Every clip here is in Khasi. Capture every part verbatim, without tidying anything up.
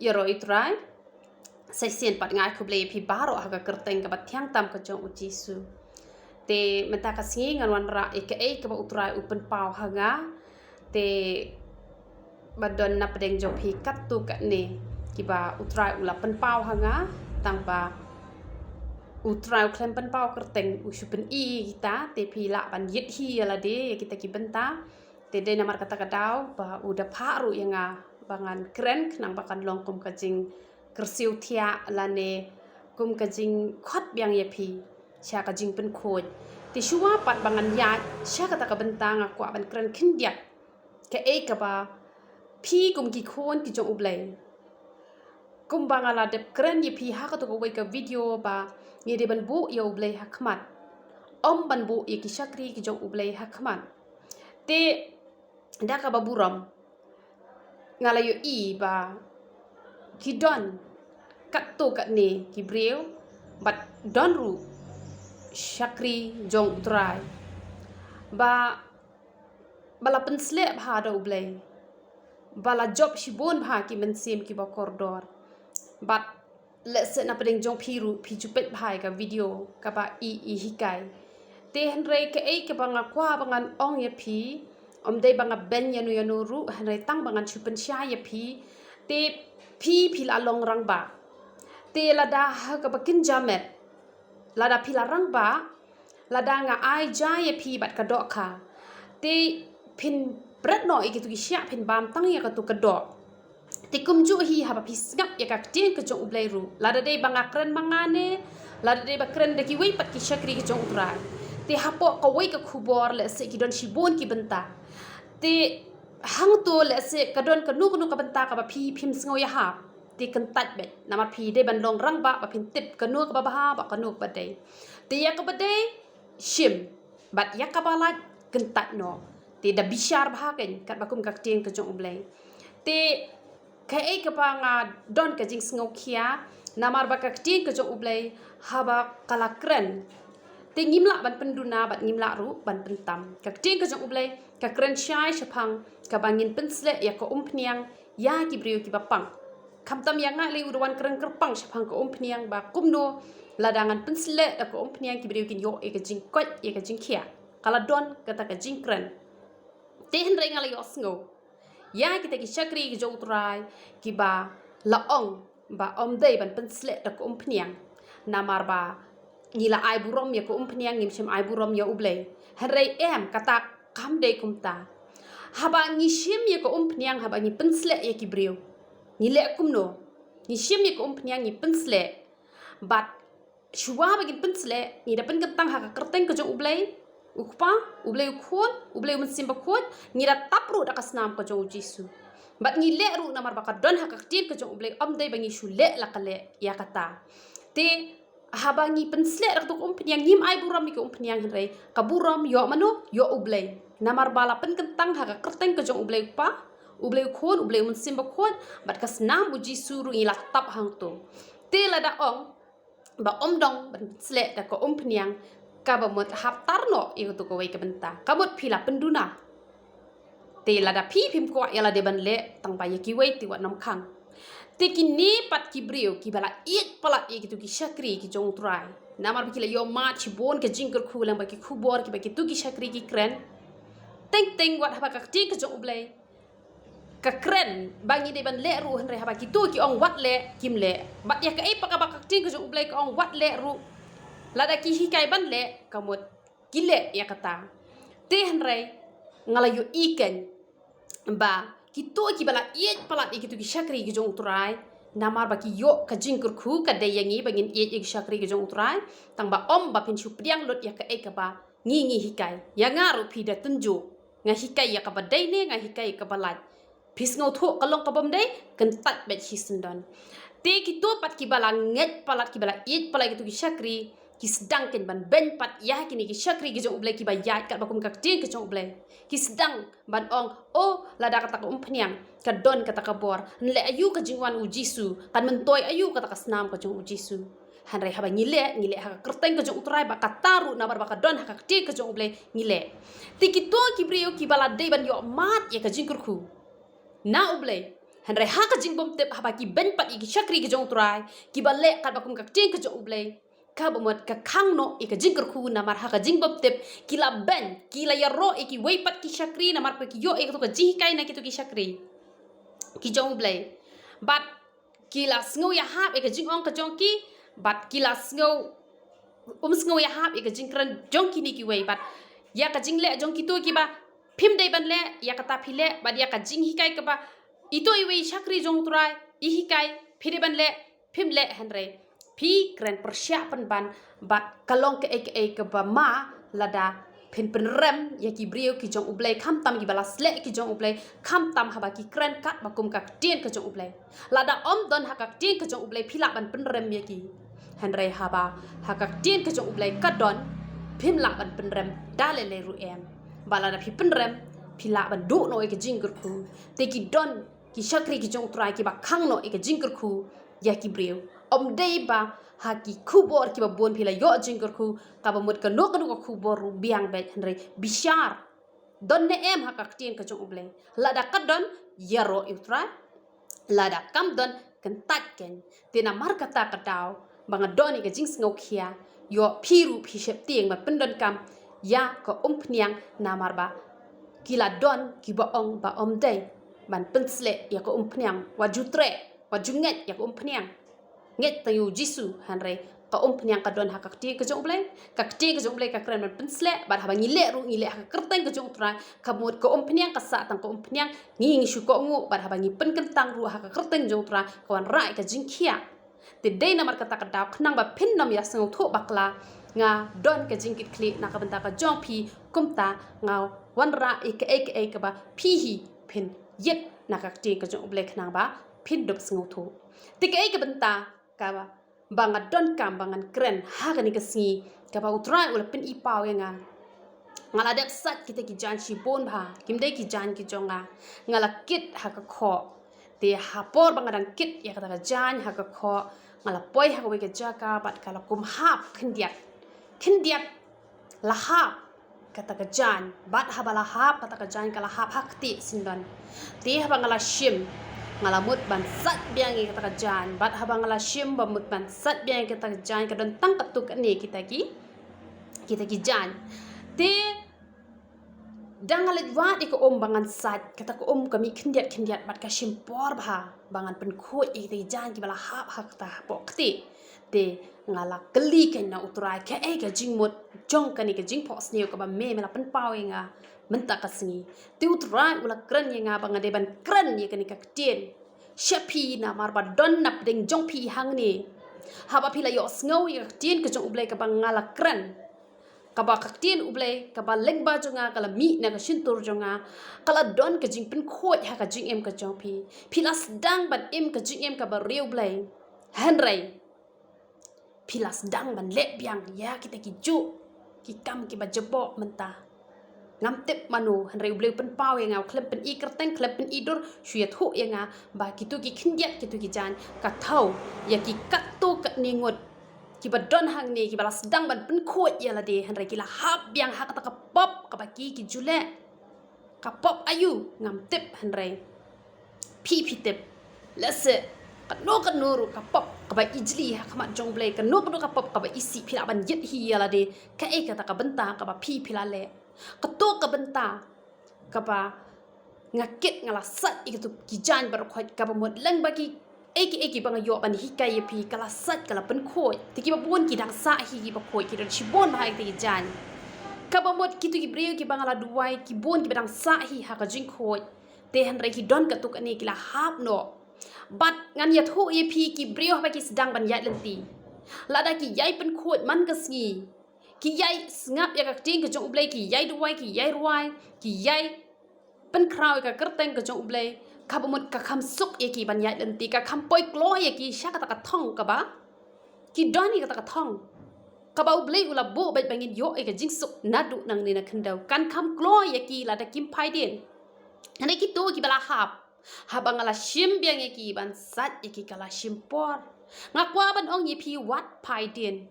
Ïaroh ïa u Trai. Sa shisien pat nga ai khublei ïa phi baroh ha ka kyrteng kaba thiang tam ka jong u Jisu. Te mynta ka sngi ngan wanrah ïa kaei kaba u Trai u pynpaw ha nga. Te ba don na pdeng jong phi katto katne kiba u Trai u la pynpaw ha nga, tang ba u Trai u khlem pynpaw kyrteng u shu pyni ïa kita, te phi lah ban ïit hi ïa lade ïa kita ki bynta. Te dei namar kata ka daw ba u da phah ruh ïa nga ba ngan kren khnang ba kan long kum ka jingkyrsiew thiah lane kum ka jingkhot biang ïa phi sha ka jingpynkhuid. Te shuwa pat ba ngan ïaid sha kata ka bynta nga kwah ban kren khyndiat kaei kaba phi kum ki khun ki jong U Blei. Kumba nga la dep kren ïa phi ha kato kawei ka video ba ngi dei ban buh ïa U Blei ha khmat. Ym ban buh ïa ki shakri ki jong U Blei ha khmat. Te da kaba burom nga la ïohi ba ki don katto katne ki briew bad don ruh shakri jong U Trai ba ba la pynsleh bha da U Blei, ba la jop shibun bha ki mynsiem kiba kordor. Bad lehse na pdeng jong phi ruh phi ju peit bha ïa ka video kaba i i hikai. Te hynrei kaei kaba nga kwah ba ngan ong ïa phi, ym dei ba nga beiñ ïano ïano ruh, hynrei tang ba ngan shu pynshai ïa phi. Te phi phi la long rangbah. Te lada ha kaba kynja met, lada phi la rangbah, lada nga ai ja ïa phi bad ka dohkha, te phin bret noh ïa kitu ki shiah, phin bam tang ïa katu ka doh. Te kumjuh hi haba phi sngap ïa ka ktien ka jong U Blei ruh, lada dei ba nga kren ma nga ne lada dei ba kren da kiwei pat ki shakri ki jong U Trai. Te hapoh kawei ka khubor lehse ki don shibun ki bynta. Te hangto lehse ka don kano kano ka bynta kaba phi phim sngew ïahap. Te kyntait beit, namar phi dei ban long rangbah ba phin tip kano kaba bha bad kano kaba dei. Te ïa kaba dei shim, bad ïa kaba lait kyntait noh. Te da bishar bha kein katba kum ka ktien ka jong U Blei. Te kaei kaba nga don ka jingsngewkhia, namar ba ka ktien ka jong U Blei haba ka la kren, te ngim lah ban pynduna bad ngim lah ruh ban pyntam. Ka ktien ka jong U Blei ka kren shai shaphang kaba ngin pynsleh ïa ka umphniang ïa ki briew kiba pang. Khamtam ïa nga lei u da wan kren kyrpang shaphang ka umphniang ba kumno lada ngan pynsleh da ka umphniang ki briew kin ïoh ïa ka jingkoit ïa ka jingkhiah. Ka la don kata ka jingkren. Te hynrei nga la ïohsngew ïa kita ki shakri ki jong U Trai kiba la ong ba ym dei ban pynsleh da ka umphniang, namar ba ngi la ai burom ïa ka umphniang, ngim shym ai burom ïa U Blei. Hynrei em, kata kam dei kumta. Haba ngi shim ïa ka umphniang, haba ngi pynsleh ïa ki briew, ngi leh kumno? Ngi shim ïa ka umphniang, ngi pynsleh. Bad shuwa ba ngin pynsleh, ngi da pynkyntang ha ka kyrteng ka jong U Blei U Kpa, U Blei U Khun, U Blei U Mynsiem Bakhuid, ngi da tap ruh da ka snam ka jong U Jisu. Bad ngi leh ruh namar ba ka don ha ka ktien ka jong U Blei, ym dei ba ngi shu leh la ka leh ïa kata. Te haba ngi pynsleh da ka umphniang, ngim ai burom ïa ka umphniang, hynrei ka burom ïoh mano? Ïoh U Blei. Namar ba la pynkyntang ha ka kyrteng ka jong U Blei U Kpa, U Blei U Khun, U Blei U Mynsiem Bakhuid, bad ka snam U Jisu ruh ngi la tap hangto. Te lada ong ba ym dei ban pynsleh da ka umphniang, kaba mut hap tar noh ïa kato kawei ka bynta. Ka mut phi la pynduna. Te lada phi phim kwah ïa lade ban leh, tang ba ïa kiwei te wat nym khang. Te kine pat ki briew kiba la ïeit palat ïa kitu ki shakri ki jong U Trai, namar ba ki la ïoh mad shibun ka jingkyrkhu lyngba ki khubor kiba kitu ki shakri ki kren. Teng teng wat haba ka ktien ka jong U Blei ka kren ba ngi dei ban leh ruh, hynrei haba kitu ki ong wat leh, kim leh. Bad ïa kaei pat kaba ka ktien ka jong U Blei ka ong wat leh ruh, lada ki hikai ban leh, ka mut ki leh ïa kata. Te hynrei nga la ïohi kein ba kitu kiba la ïeit palat ïa kitu ki shakri ki jong U Trai, namar ba ki ïoh ka jingkyrkhu, ka dei ïa ngi ba ngin ïeit ïa ki shakri ki jong U Trai, tang ba ym ba phin shu pdiang lut ïa kaei kaba ngi ngi hikai. Ïa nga ruh phi da tynjuh, nga hikai ïa kaba dei ne nga hikai ïa kaba lait? Phi sngewthuh ka long ka bym dei? Kyntait beit shisyndon. Te kitu pat kiba la ngeit palat, kiba la ïeit palat ïa kitu ki shakri, ki sdang kein ban beiñ pat ïa kine ki shakri ki jong U Blei kiba ïaid katba kum ka ktien ka jong U Blei. Ki sdang ban ong, oh, lada kata ka umphniang ka don kata ka bor, yn leh aïu ka jingwan U Jisu, kan myntoi aïu kata ka snam ka jong U Jisu. Hynrei haba ngi leh, ngi leh ha ka kyrteng ka jong U Trai, ba kata ruh namar ba ka don ha ka ktien ka jong U Blei ngi leh. Te kitu ki briew kiba la dei ban ïoh mad ïa ka jingkyrkhu na U Blei, Hynrei ha ka jingbymtip haba ki beiñ pat ïa ki shakri ki jong U Trai, kiba leh katba kum ka ktien ka jong U Blei, kaba mut ka khang noh ïa ka jingkyrkhu namar ha ka jingbymtip ki la beiñ, ki la ïaroh ïa kiwei pat ki shakri namar ba ki ïoh ïa kato ka jinghikai na kito ki shakri ki jong U Blei. Bad ki la sngew ïahap ïa ka jingong ka jong ki, bad ki la sngew, um sngew ïahap ïa ka jingkren jong kine kiwei, bad ïa ka jingleh jong kito kiba phim dei ban leh, ïa kata phi leh, bad ïa ka jinghikai kaba ito iwei i shakri jong U Trai i hikai, phi dei ban leh, phim leh, hynrei phi kren pyrshah pynban, bad ka long kaei kaei kaba ma lada phin pynrem ïa ki briew ki jong U Blei, khamtam kiba la sleh ki jong U Blei, khamtam haba ki kren katba kum ka ktien ka jong U Blei. Lada ym don ha ka ktien ka jong U Blei phi lah ban pynrem ïa ki. Hynrei haba ha ka ktien ka jong U Blei ka don, phim lah ban pynrem da lei lei ruh em. Bad lada phi pynrem, phi lah ban duh noh ïa ka jingkyrkhu. Te ki don ki shakri ki jong U Trai kiba khang noh ïa ka jingkyrkhu ïa ki briew. Ym dei ba ha ki khubor kiba bun phi la ïoh jingkyrkhu, kaba mut kano kano ka khubor ruh biang beit, hynrei bishar, don ne em ha ka ktien ka jong U Blei. Lada ka don, ïaroh ïa U Trai. Lada kam don, kyntait kein. Te namar kata ka daw ba nga don ïa ka jingsngewkhia, ïoh phi ruh phi sheptieng ban pyndonkam ïa ka umphniang namar ba ki la don kiba ong ba ym dei ban pynsleh ïa ka umphniang, wat ju treh, wat ju ngeit ïa ka umphniang. Ngeit tang ïa U Jisu, hynrei ka umphniang ka don ha ka ktien ka jong U Blei. Ka ktien ka jong U Blei ka kren ban pynsleh, bad haba ngi leh ruh ngi leh ha ka kyrteng ka jong U Trai, ka mut ka umphniang ka sah tang ka umphniang, ngi ngi shu kohnguh, bad haba ngi pynkyntang ruh ha ka kyrteng jong U Trai ka wanrah ïa ka jingkhiah. Te dei namar kata ka daw khnang ba phin nym ïasngewthuh bakla, nga don ka jingkitkhlieh na ka bynta ka jong phi, kumta nga wanrah ïa kaei kaei kaba phi hi phin ïit na ka ktien ka jong U Blei khnang ba phin dup sngewthuh. Te kaei ka bynta kaba ba nga donkam ba ngan kren ha kane ka sngi, kaba U Trai u la pyni paw ïa nga. Nga la dep sait kita ki jaiñ shibun bha, kim dei ki jaiñ ki jong nga. Nga la kit ha ka khoh. Te ha por ba nga dang kit ïa kata ka jaiñ ha ka khoh, nga la poi ha kawei ka jaka bad ka la kum hap khyndiat. Khyndiat la hap kata ka jaiñ, bad haba la hap kata ka jaiñ ka la hap ha ktieh syndon. Te haba nga la shim, nga la mut ban sait biang ïa kata ka jaiñ, bad haba nga la shim ba mut ban sait biang ïa kata ka jaiñ, ka don tang katto katne kita ki, kita ki jaiñ. Te da nga leit wad ïa ka um ba ngan sait, kata ka um ka mih khyndiat khyndiat bad ka shim por bha ba ngan pynkhuid ïa kita ki jaiñ kiba la hap ha kata hapoh ktieh. Te nga la kylli kein na U Trai, kaei ka jingmut jong kane ka jingphohsniew kaba me me la pynpaw ïa nga mynta ka sngi. Te U Trai u la kren ïa nga ba nga dei ban kren ïa kane ka ktien sha phi namar ba don napdeng jong phi hangne. Haba phi la ïohsngew ïa ka ktien ka jong U Blei kaba nga la kren, kaba ka ktien U Blei, kaba lyngba jong nga ka la mih na ka shyntur jong nga, ka la don ka jingpynkhuid ha ka jingim ka jong phi. Phi la sdang ban im ka jingim kaba riewblei. Hynrei phi la sdang ban leh biang ïa kita kijuh ki kam kiba jaboh mynta. Ngam tip mano, hynrei U Blei u pynpaw ïa nga, u khlem pyni kyrteng, khlem pyni dur, shu ïathuh ïa nga ba kito ki khyndiat kito ki jaiñ ka thew ïa ki katto katne ngut kiba don hangne, kiba la sdang ban pynkhuid ïa lade, hynrei ki la hap biang ha kata ka pop kaba ki ki ju leh. Ka pop aïu ngam tip, hynrei phi phi tip. Lehse kano kano ruh ka pop kaba ijli ha khmat jong U Blei, kano kano ka pop kaba isih, phi lah ban ïit hi ïa lade. Kaei kata ka bynta kaba phi phi la leh? Kato ka bynta kaba nga kit, nga la sait ïa kito ki jaiñ baroh khoit, kaba mut lyngba kiei kiei kiba nga ïoh ban hikai ïa phi, ka la sait, ka la pynkhuid. Te kiba bun ki dang sah hi kiba khuid, ki don shibun bha ïa kita ki jaiñ. Kaba mut kito ki briew kiba nga la duwai, ki bun kiba dang sah hi ha ka jingkhuid. Te hynrei ki don katto katne ki la hap noh. Bad ngan ïathuh ïa phi, ki briew haba ki sdang ban ïaid lynti, lada ki ïai pynkhuid man ka sngi, ki ïai sngap ïa ka ktien ka jong U Blei, ki ïai duwai, ki ïai rwai, ki ïai pynkhraw ïa ka kyrteng ka jong U Blei, kaba mut ka kham suk ïa ki ban ïaid lynti, ka kham poi kloi ïa ki sha kata ka thong kaba ki don ïa kata ka thong kaba U Blei u la buh beit ba ngin ïoh ïa ka jingsuk naduh nangne na khyndew. Kan kham kloi ïa ki lada kim phai dien. Hynrei kito kiba la hap, haba nga la shim biang ïa ki ban sait ïa ki, ka la shim por. Nga kwah ban ong ïa phi, wat phai dien.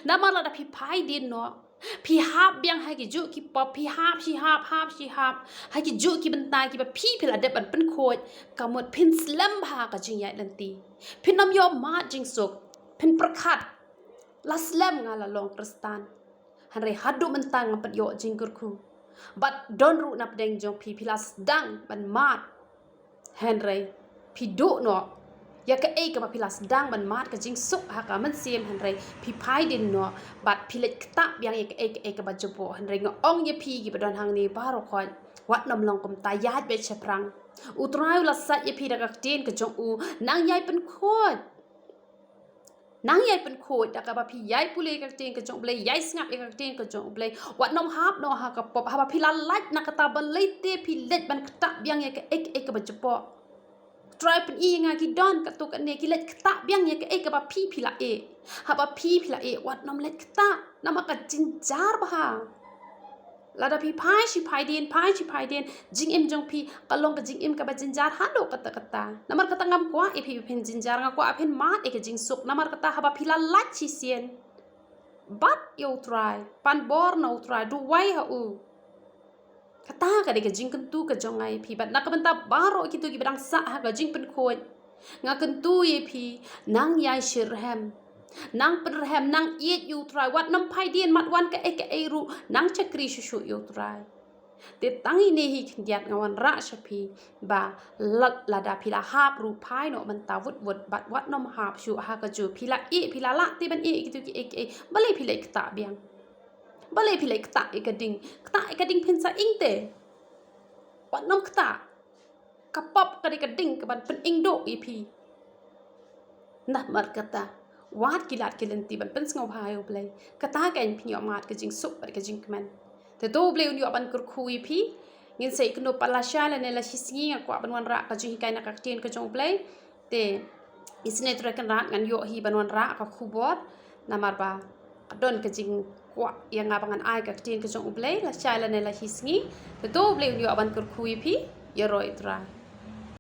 Namar lada phi phai dien noh, Phi hap biang ha ki juh ki pop, phi hap, phi hap, hap, phi hap ha ki juh ki bynta kiba phi phi la dep ban pynkhuid. Ka mut phin slem bha ka jingïaid lynti. Phin ym ïoh mad jingsuk. Phin pyrkhat, la slem nga la long Khristan. Hynrei haduh mynta nga pynïoh jingkyrkhu. Bad don ruh na pdeng jong phi, phi la sdang ban mad. Hynrei phi duh noh ïa kaei kaba phi la sdang ban mad ka jingsuk ha ka mynsiem, hynrei phi phai dien noh bad phi leit ktah biang ïa kaei kaei kaba jubok. Hynrei nga ong ïa phi kiba don hangne baroh khoit, wat nym long kumta, ïaid beit shaphrang. U Trai u la sait ïa phi da ka ktien ka jong u, nang ïai pynkhuid. Nang ïai pynkhuid da kaba phi ïai pule ka ktien ka jong U Blei, ïai sngap ïa ka ktien ka jong U Blei. Wat nym hap noh ha ka pop, haba phi la lait na kata, balei te phi leit ban ktah biang ïa kaei kaei kaba jubok. Trai, pyni ïa nga, ki don katto katne ki leit ktah biang ïa kaei kaba phi phi la ïeh. Haba phi phi la ïeh, wat nym leit ktah. Namar ka jynjar bha. Lada phi phai shi phai dien, phai shi phai dien, jingim jong phi ka long ka jingim kaba jynjar haduh katta katta. Namar kata ngam kwah ïa phi ba phin jynjar, nga kwah ba phin mad ïa ka jingsuk. Namar kata haba phi la lait shisien, bat ïa U Trai, pan bor na U Trai, duwai ha u. Kata ka dei ka jingkyntu ka jong nga ïa phi, bad na ka bynta baroh kito kiba dang sah ha ka jingpynkhuid, nga kyntu ïa phi, nang ïai shitrhem. Nang pynrhem, nang ïeit ïa U Trai, wat nym phai dien, mat wan kaei kaei ruh, nang shakri shuh shuh ïa U Trai. Te tang ine hi khyndiat nga wanrah sha phi ba la-, lada phi la hap ruh, phai noh mynta wut wut, bad wat nym hap shuh ha ka juh. Phi la ïeh, phi la lah te ban ïeh kito kiei kiei, balei phi leit ktah biang? Balei phi leit ktah ïa ka ding? Ktah ïa ka ding phin sa ing te. Wat nym ktah. Ka pop ka dei ka ding kaban pyningduh ïa phi. Namar kata, wad ki lad ki lynti ban pynsngewbha ïa U Blei. Kata ka ïa phin ïoh mad ka jingsuk bad ka jingkmen. Te to U Blei un ïoh ban kyrkhu ïa phi. Ngin sa ïakynduh pat lashai lane la shisngi, nga kwah ban wanrah ka jinghikai na ka ktien ka jong U Blei. Te isynei Trai Kynrad, ngan ïoh hi ban wanrah ka khubor. Namar ba ka don ka jingkwah ïa nga ba ngan ai ka ktien ka jong U Blei lashai lane la shisngi. Te to U Blei un ïoh ban kyrkhu ïa phi. Ïaroh ïa U Trai.